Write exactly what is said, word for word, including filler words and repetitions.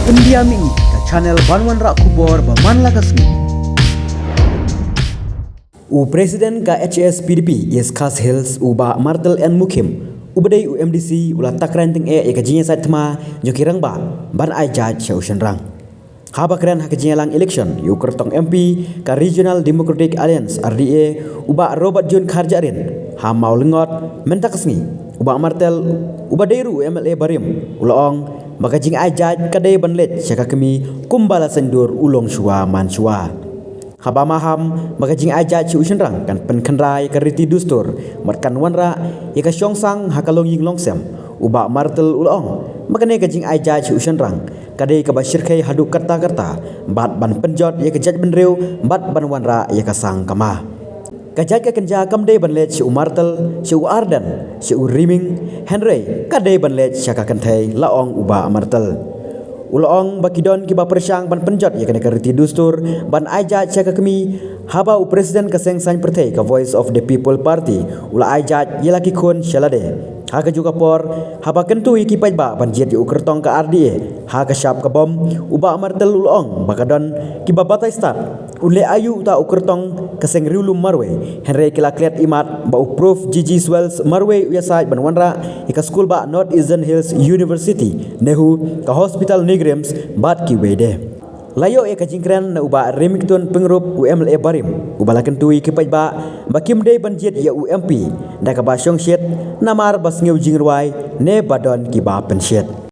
India Mini, ka channel ban wanrah khubor ba man la ka sngi. U President ka H S P D P East Khasi Hills, u Bah Martel N Mukhim, uba dei u M D C, u la takren tyngeh ïa ka jingïasaid thma jong ki rangbah ban ai jait sha u shynrang. Haba kren ha ka jingïalang election ïa u kyrtong M P ka Regional Democratic Alliance, R D A, u Bah Robert June Kharjahrin, ha Mawlyngkot mynta ka sngi, u Bah Martel, uba dei ruh u M L A barim, u la ong ba ka jingai jait ka dei ban leit sha ka kmie kumba la sngewdur u longshuwa manshuwa. Haba maham ba ka jingai jait sha u shynrang kan pynkynra ïa ka riti dustur bad kan wanrah ïa ka shongsang ha ka longïing longsem, u Bah Martel u la ong ba kane ka jingai jait sha u shynrang ka dei kaba shyrkhei haduh katta katta bad ban pynjot ïa ka jaitbynriew bad ban wanrah ïa ka sangkama. Ka jait ka kynja kam dei ban leit sha u Martel, sha u Ardent, sha u Ryming, hynrei ka dei ban leit sha ka kynthei, la ong u Bah Martel. U la ong ba ki don kiba pyrshang ban pynjot ïa kane ka riti dustur ban ai jait sha ka kmie, haba u President ka seng saiñ pyrthei ka Voice of the People Party u la ai jait ïa la ki khun sha lade. Ha kajuh ka por, haba kyntu ïa ki paidbah ban jied ïa u kyrtong ka R D A ha ka shap ka bom, u Bah Martel u la ong ba ka don kiba batai stad, un leh aïu uta u kyrtong ka seng riewlum marwei, hynrei ki la klet imat ba u Prof G G Swales marwei u ïasaid ban wanrah ïa ka skul ba North Eastern Hills University, NEHU, ka hospital NEIGRIHMS bad kiwei de. La ïoh ïa ka jingkren na u Bah Remington Pyngrope, u M L A barim, uba la kyntu ïa ki paidbah ba kim dei ban jied ïa u M P da kaba shongshit namar ba sngew jingrwai ne ba don kiba pynshit.